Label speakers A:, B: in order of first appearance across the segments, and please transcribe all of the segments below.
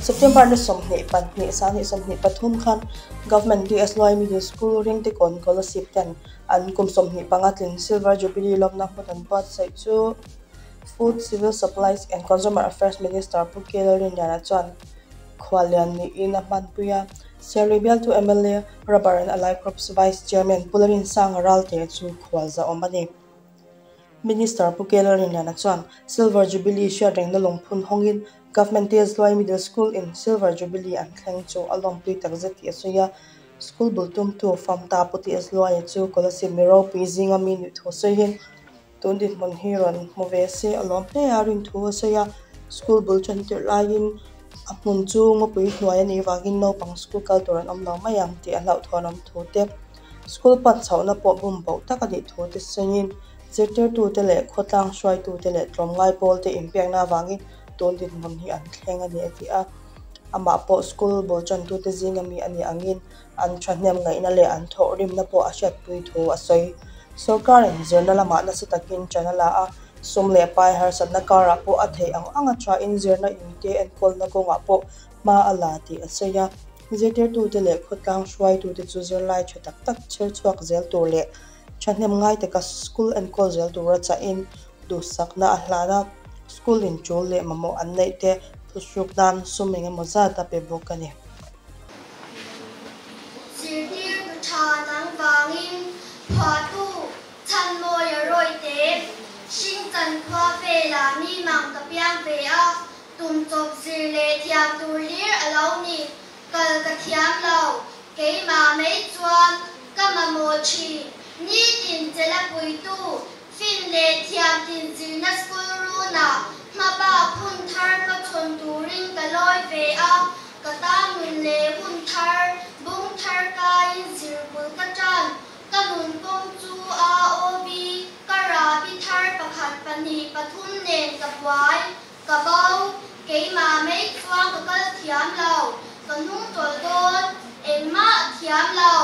A: September ni 22, 2023 khan Government DS Luai Middle School Ringtekawn Kolasib ten an kum 25 tlin Silver Jubilee lawmna hmun an buatsaih chu Food, Civil Supplies and Consumer Affairs Minister Pu K Lalrinliana chuan khuallian niin a hmanpui a. Serlui bialtu mla Rubber and Allied Crops Vice Chairman Pu Lalrinsanga Ralte chu khualza awm a ni. Minister Pu K Lalrinliana chuan Silver Jubilee hriatrengna lungphun hawngin Government TS Luai Middle School in Silver Jubilee an thleng chu a lawmpui takzet tih a sawi a. School bul tumtu Famta Pu TS Luaia chu Kolasib mi ropui zinga mi nih thu sawiin tun dinhmun hi rawn hmu ve se a lawm hle a rin thu a sawi a. School bul tan tirh laiin a hmun chu ngawpui hnuai a nih vangin naupang school kal tur an awm lo mai ang tih a hlauhthawn awm thu te, School pan chhohna pawh bum boh tak a nih thu te sawiin zirtirtute leh khawtlang hruaitute leh tlawmngai pawlte inpekna avangin tun dinhmun hi an thleng a ni a ti a. Amah pawh school bul tantute zinga mi a nih angin an thahnem ngaihna leh an thawhrimna pawh a hriatpui thu a sawi. Sorkarin zirna lamah nasa takin ṭan a la a, sum leh pai harsatna karah pawh a theih ang anga ṭhain zirna inte enkawlna kawngah pawh hma a la tih a sawi a. Zirtirtute leh khawtlang hruaitute chu zirlai tha tak tak chher chhuak zel tur leh thahnem ngai taka school enkawl zel tura chahin duhsakna a hlan a, school in tul leh mamawh an neih te phuhruk nan sum eng emaw zat a pe bawk a ni.
B: Zirtirtu tha nang vangin phuahtu Chhanmawia Rawite, Hringchan khua velah mi mang ka piang ve a, Tum chawp zir leh thiam tur hlir a lo ni. Kal ka thiam lo. Keimah mai chuan ka mamawh thin. Nitin chela puitu, fin leh thiam tin zirna school runah hmabak hun thar hmachhawn turin ka lawi ve a. Ka tan nun leh hun thar, bung thar kaiin zir bul ka tan. Ka nun kawng chu AOB, ka rabi thar pakhat pahnih pathum nen ka buai. Ka bo, keimah mai chuan ka kal thiam lo, ka hnung tawlh dawn, engmah thiam lo,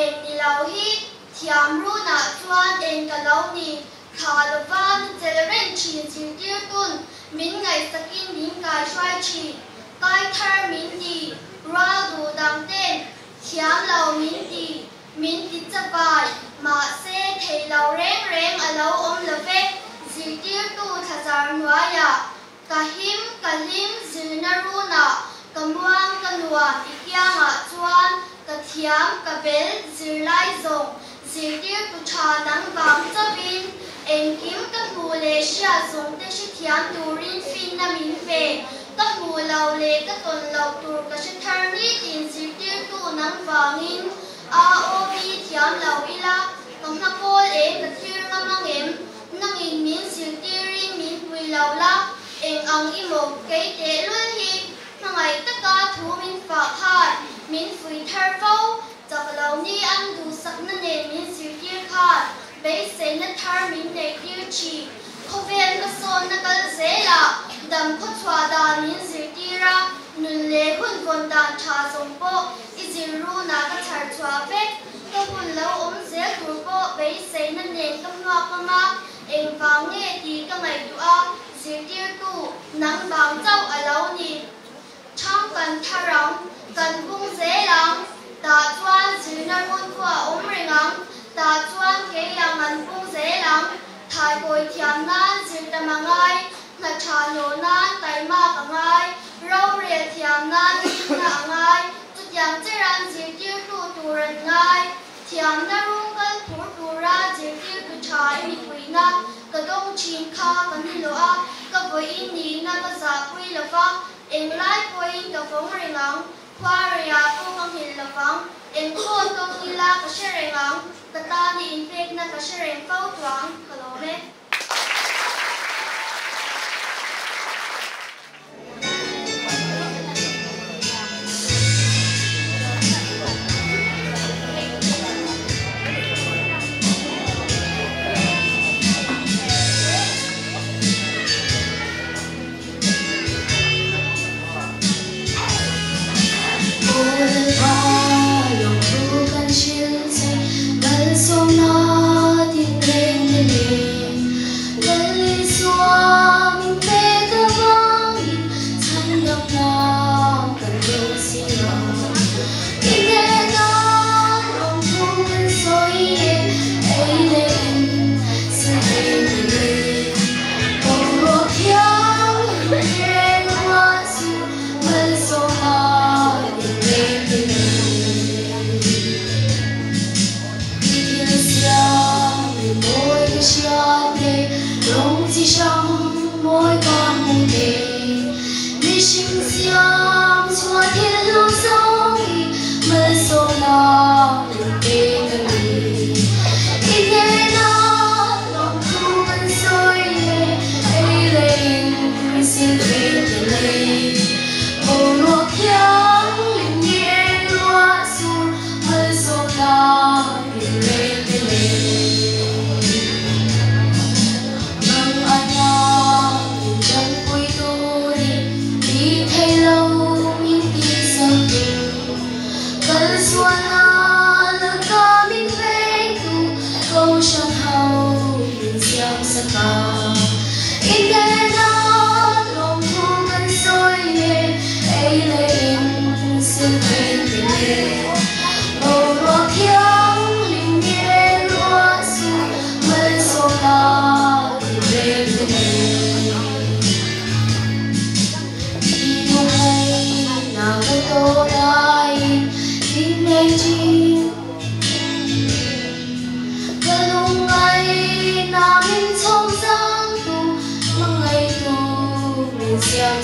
B: eng ni lo hi, thiam runah chuan eng ka lo ni, thla lova ni chel reng thin zirtirtun min ngaihsakin min kaihruai thin, kai thar min ti, rual duh dang ten thiam lo min ti, min ti chavai, mahse thei lo reng reng a lo awm lo ve, zirtirtu thlazar hnuaiah ka him ka hlim zirna runah ka muang ka nuam i kiangah chuan ka thiam ka bel zirlai zawng zirtirtu tha nang vang chauhin engkim ka hmuh leh hriat zawng te hrethiam turin finna min pe, ka hmuh lo leh ka tawn loh tur ka hre thar nitin zirtirtu nang vangin AOB thiam lo ila, ka hma kawl e ka thlir ngam angem, nangin min zirtirin min pui lo la, eng ang i maw kei tehlul hi hmangaih taka thu min fah khan min fui thar fo, chak lo ni an duhsakna nen min zirtir khan beiseina thar min neihtir thin, khawvel hmasawnna kal zelah dam khawchhuah dan min zirtir a, nun leh hun vawn dan tha zawng pawh I zir runah ka chhar chhuah vek, ka hun lo awm zel tur pawh beiseina nen ka hmuak ang a, engvang nge tih ka ngaihtuah a, zirtirtu nang vang chauh a lo ni. Thang kan thar ang, kan bung zel ang, tah chuan zirna run khu a awm reng ang, tah chuan kei ang an bung zel ang, thaikawi thiam nan zir tam a ngai, Hna tha hlawh nan taimak a ngai, rorel thiam nan hlimna a ngai, chutiang cheran zirtirtu tur an ngai. Thiamna rum kal phur tura zirtirtu tha i mipuina ka dawng thin kha ka ni lawh a, ka vawiin nihna ka zahpui lo va, englai pawhin ka vawng reng ang, khuareiah pawh ka nghilh lo vang, engkhawl tawng ila ka hre reng ang, ka tan i inpekna ka hre reng fo tuang, ka lawm e.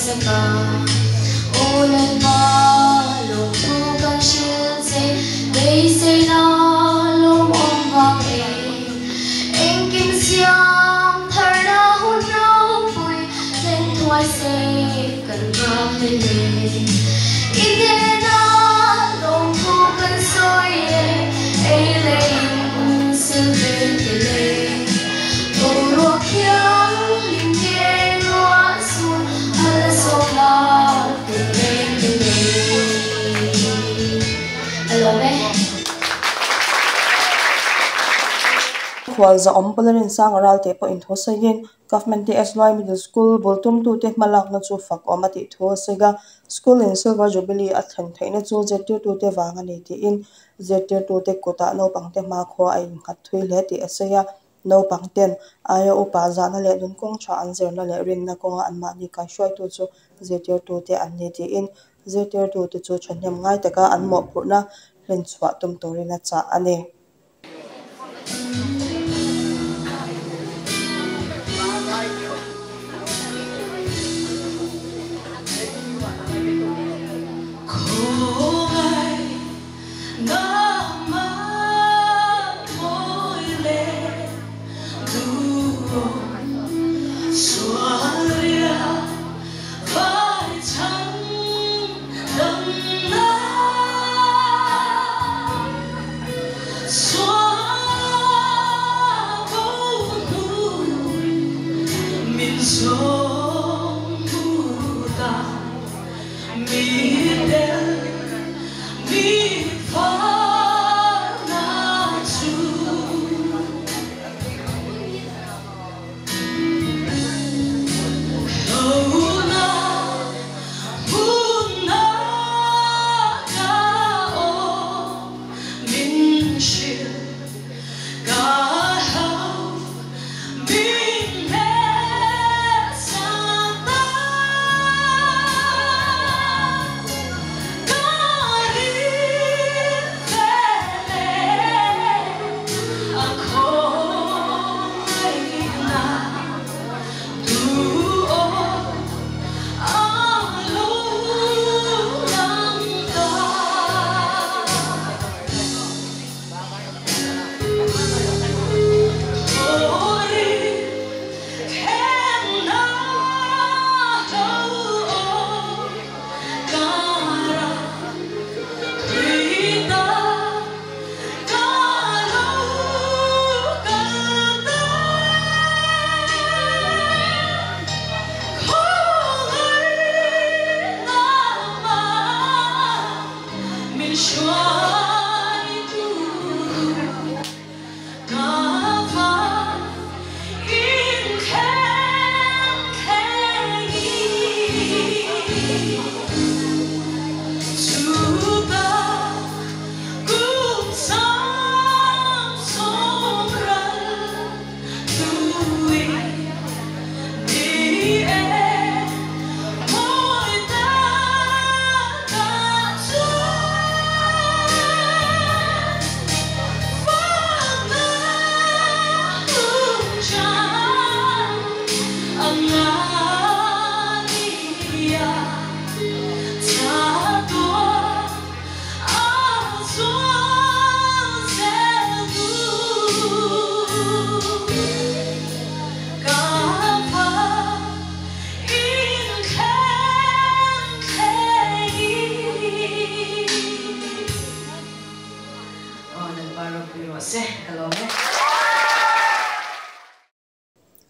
B: saka Aw Lalpa lawmthu kan hrilh che beiseina lawmawm vang e Engkim siam tharna hun ropui thleng thuai se kan nghakhlel e I hnena lawmthu kan sawi e ei leh in sil ve tel e Boruak thianghlim nge ruah sur hal a sawm la tel reng tel e A lawm e.
A: Khualzahawm Pawlarin Sang a ral teh pawh inthu sawiin Government DS Luai Middle School bul tumtute hmalakna chu fak awm a tih thu a sawi a. School in Silver Jubilee a thlen theihna chu zirtirtute vang a ni tiin zirtirtute kutah naupangte hmakhua a innghat thui hle tih a sawi a. Naupangten aia upa zahna leh nun kawng tha an zirna leh rinna kawnga anmahni kaihruaitu chu zirtirtute an ni tiin zirtirtute chu thahnem ngai taka an mawhphurhna hlenchhuah tum turin a chah a ni.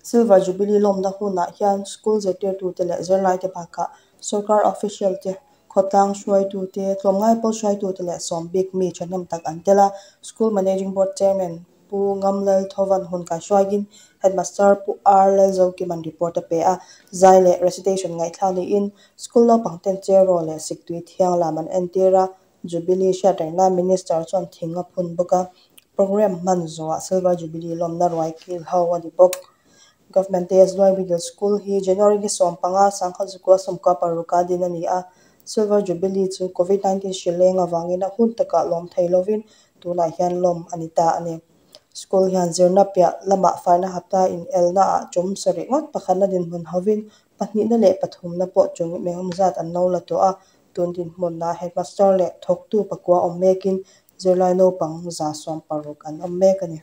A: Silver Jubilee lawmna hunah hian school zirtirtute leh zirlaite bakah sorkar official te khawtlang hruaitute tlawmngai pawl hruaitute leh sawm bik mi thahnem tak an tel a. School Managing Board Chairman Pu Ngamlal Thovan hun kaihruaiin Headmaster Pu R Lalzokiman report a pe a. Zai leh recitation ngaihthlak niin school naupangten cheraw leh siktui thiang lam an entir a. Jubilee hriatrengna Minister chuan thing a phun bawk a. Programme hman zawhah Silver Jubilee lawmna ruai kil ho a ni bawk. Government DS Luai Middle School hi January ni 15 19 96 a din a ni a. Silver Jubilee chu COVID-19 hrileng awangin a hun takah lawm thei lovin tunah hian lawm a ni ta a ni. School hian zirna piah lamah faina hapta in elna ah tum sarih ngawt pakhatna dinhmun hovin Pahnihna leh pathumna pawh chung engemaw zat an lo la tawh a, tun dinhmunah headmaster leh thawktu pakua awm mekin zirlai naupang 160 an awm mek a ni.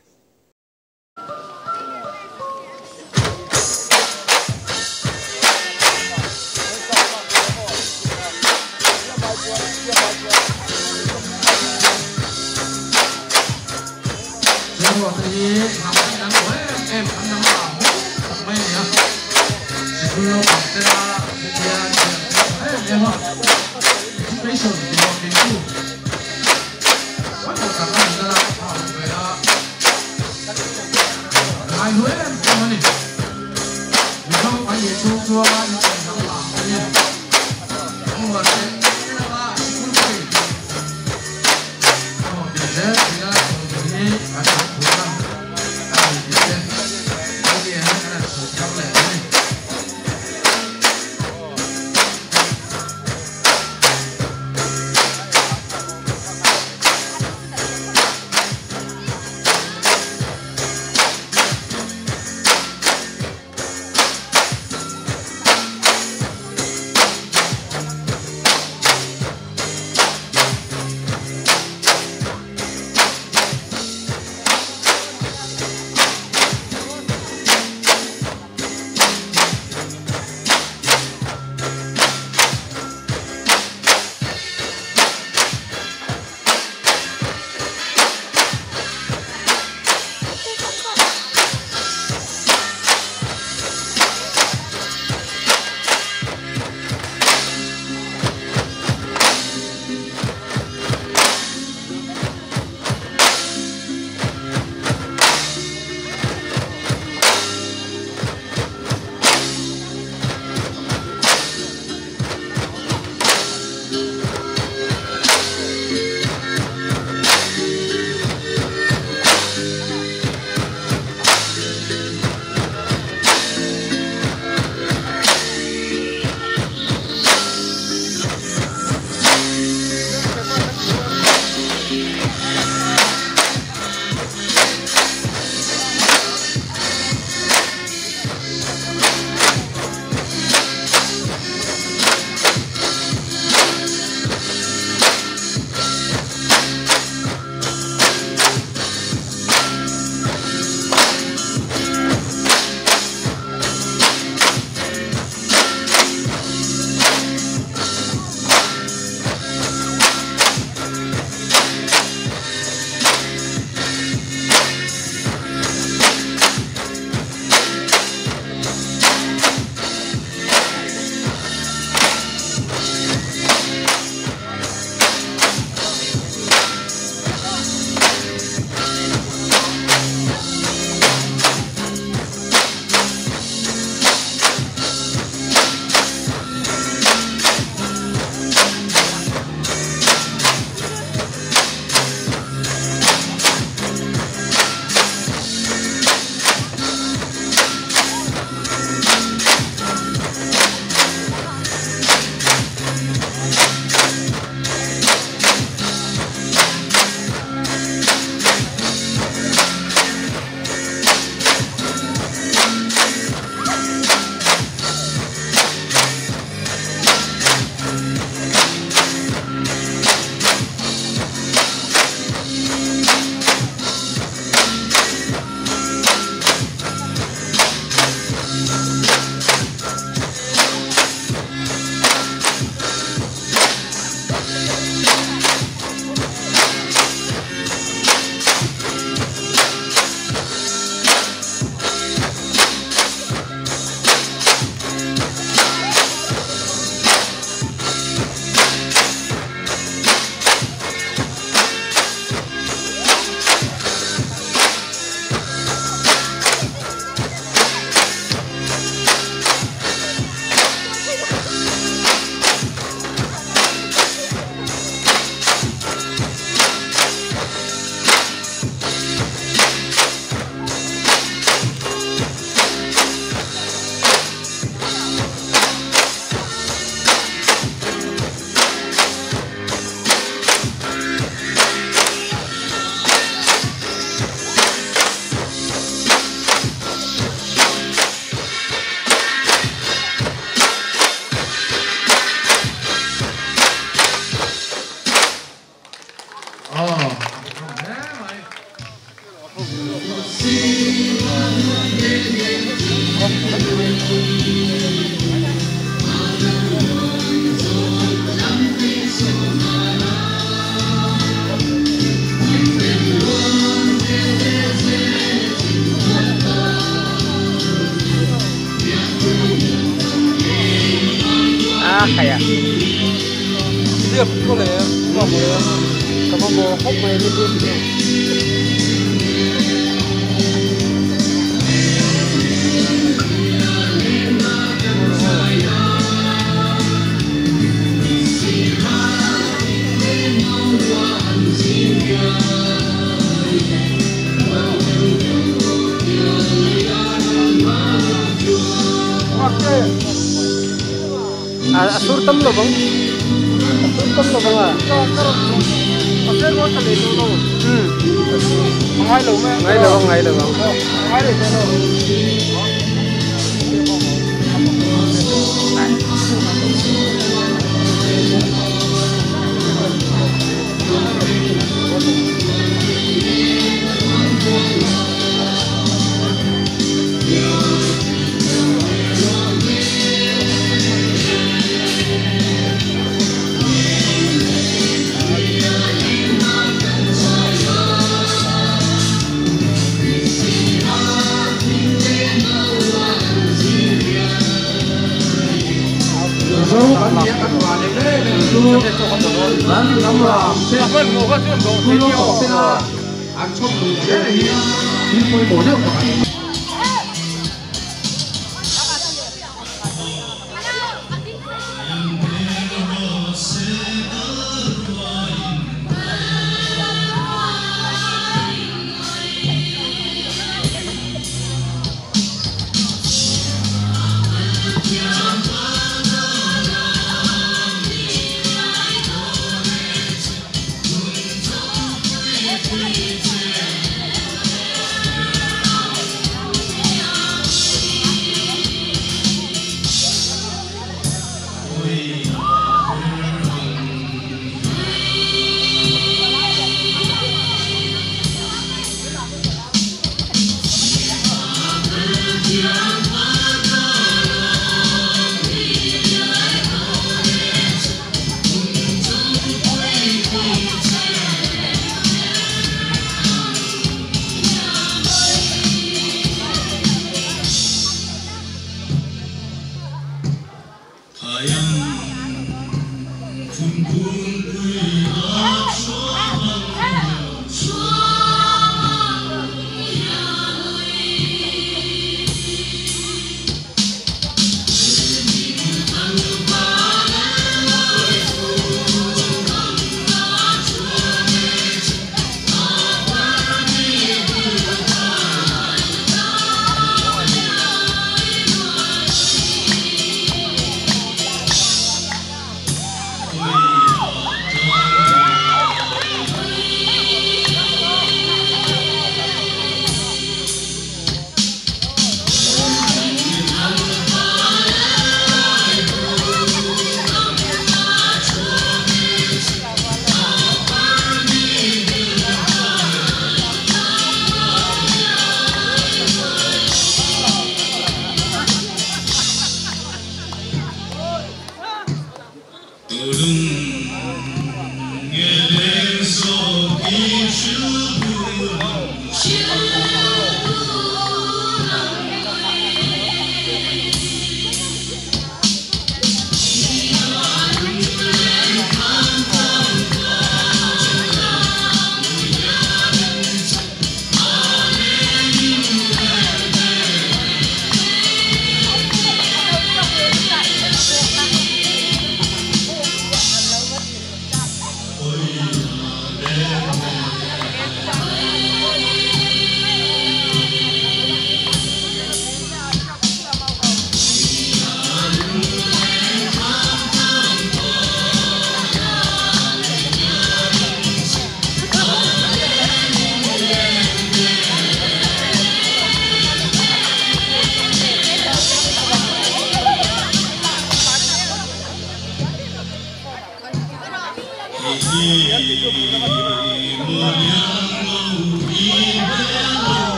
C: Ka mamawh khawp mai ni chu. A sur tam lo bang a sur tam lo bang a ngai lo ngai lo ngai lo